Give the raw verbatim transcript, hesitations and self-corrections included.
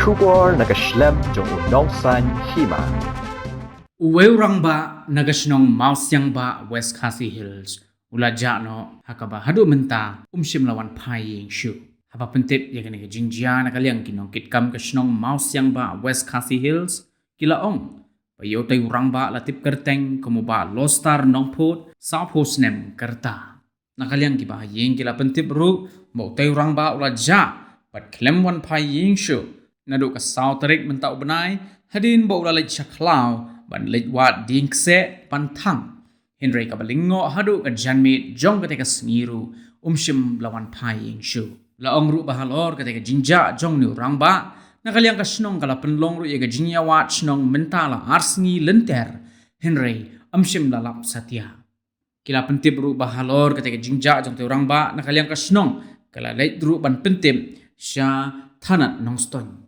Khubor na ka shlem jong u Nongsaiñ Hima. Uwei u rangbah na ka shnong Mawsiangbah, West Khasi Hills, u la jah noh ha kaba haduh mynta um shym la wan phai ïing shuh. Haba pyntip ïa kane ka jingjia na ka liang ki nongkitkam ka shnong Mawsiangbah, West Khasi Hills, ki la ong ba ïa utei u rangbah la tip kyrteng kum u Bah Lostar Nongphut, sawphew snem ka rta. Na ka liang kiba ha ïing ki la pyntip ruh ba utei u rangbah u la jah bad khlem wan phai ïing shuh naduh ka saw tarik mynta u bnai, hadien ba u la leit sha khlaw ban leit wad dieng kseh ban thang. Hynrei kaba lyngngoh haduh ka janmiet jong katei ka sngi ruh um shym la wan phai ïing shuh. La ong ruh ba halor katei ka jingjah jong une u rangbah, na ka liang ka shnong ka la pynlong ruh ïa ka jingïawad shnong mynta la ar sngi lynter, hynrei um shym la lap satia. Ki la pyntip ruh ba halor katei ka jingjah jong utei u rangbah, na ka liang ka shnong ka la leit ruh ban pyntip sha thanat Nongstoiñ.